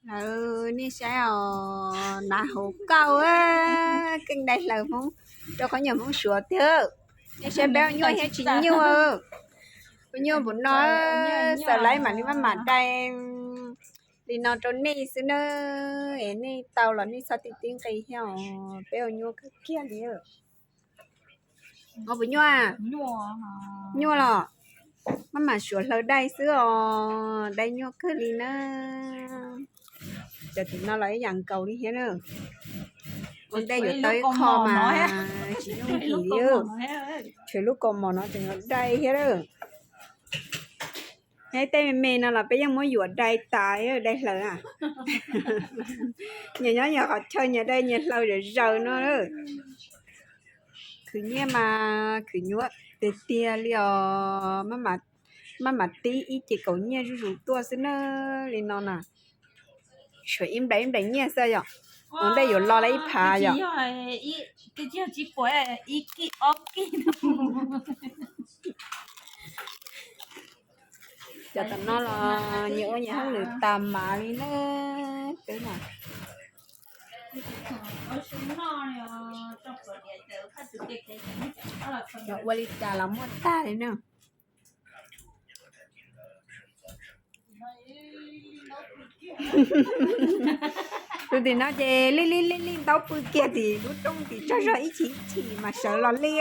Lawv nej saib os, hnav hauv kauj, keej dai hlaws Hmoob, rau qhov nyuag Hmoob Suav tiag. Nej saib peb ua nyuaj thiab tsis nyuaj. Ua nyuaj npaum no, xav laib mam li maj mam dai li no rau nej xwb na. Es nej tau los nej txhob tib tib nqi thiab os, peb ua nyuaj kawg kiag li. Puas nyuaj? Nyuaj los maj mam suav hlaws dai xwb os, dai nyuaj kawg li na. Cov tim no los ib yam nkaus li thiab na. Ua ntej yuav tau ib qho mas tsis yooj yim li. Tshuav lub kaus mom no tseem yuav dai thiab lawm. Tej me me no los peb yeej muab yuam dai tas, dai hlaws na. Nyias nyob nyias qhov chaw, nyias dai nyias hlaws zom zaws no. Khwv nyiaj mas khwv nyuaj tiag tiag li os. Maj mam tib ib ce kaum nyiaj zuj zus tuaj xwb na. Li no na, tshuav ib nplais ib nplais nyiaj xwb yom. Ua ntej yuav lo lawm ib phav yom. Cov tom no los nyias ua nyias hauj lwm tas mam li na. Peb na, ua li cas los muaj tag li na. Tus tim no ces lij lij lij lij ntaub pw kiag tim lub rooj tim tsaug zog ib chim ib chim mas sawv los li.